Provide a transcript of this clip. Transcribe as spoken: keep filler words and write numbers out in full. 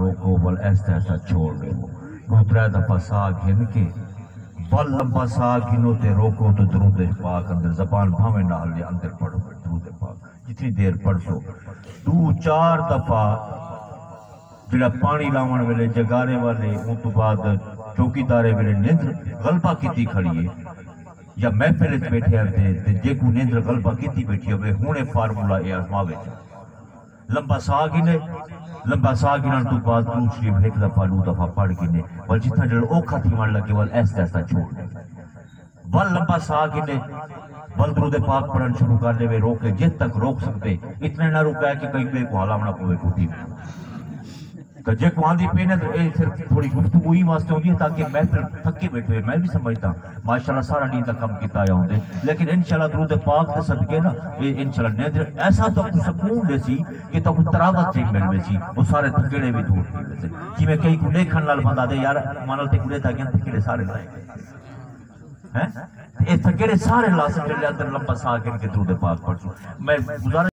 روکو، ول آہستہ آہستہ چھوڑ ݙیوو۔ ݙو ترے دفعہ ساہ گھن کے ول لمبا ساہ گھنو تے روکو تے درود پاک اندر، زبان بھانویں نہ ہلے، اندر پڑھو، درود پاک جتنی دیر پڑھسو۔ ݙو چار دفعہ جیڑھا پاݨی لاوݨ ویلے جگارے والے، اوں توں بعد چوکیدارے ویلے نندر غلبہ کیتی کھڑی ہے، یا محفل وچ بیٹھے ہن تے، تے جیکوں نندر غلبہ کیتی بیٹھی ہووے، ہݨ اے فارمولا اے آزماوے۔ لمبا ساہ گھنے، لمبا ساہ گھنݨ توں بعد درود شریف ہک دفعہ، ݙو دفعہ پڑھ گھنے، ول جتھاں جیڑھا اوکھا تھیوݨ لڳے، ول آہستہ آہستہ چھوڑ ݙے۔ ول لمبا ساہ گھنے، ول درود پاک پڑھݨ شروع کر ݙیوے، روک کے جتھ تک روک سڳدے، اتنے نہ رکائے کہ کہیں ٻئے کوں ہلاوݨا پوے ٹوٹی۔ تاں جیکوں آندی پئی نا، تاں اے صرف تھوڑی گفتگو ایں واسطے ہوندی ہے تاکہ محفل تھکے بیٹھے ہوئے، میں بھی سمجھدا، ماشاءاللہ سارا ݙینہہ دا کم کیتا آیا ہوندے، لیکن انشاءاللہ درود پاک دے صدقے نا، اے انشاءاللہ نیندر ایسا تہاکوں سکون ݙیسی کہ تہاکوں تراوت جیہی مل ویسی، او سارے تھکیڑے وی دور تھی ویسن۔ جیویں کہیں کوں ݙیکھݨ نال بندہ آہدے، یار، ماں نال تیکوں ݙیہدا ڳیا، تھکیڑے سارے لہے ڳئے۔ ہیں؟ تے اے تھکیڑے سارے لہسن جیڑھے اندر لمبا ساہ گھن کے درود پاک پڑھسوں۔ میں گزارش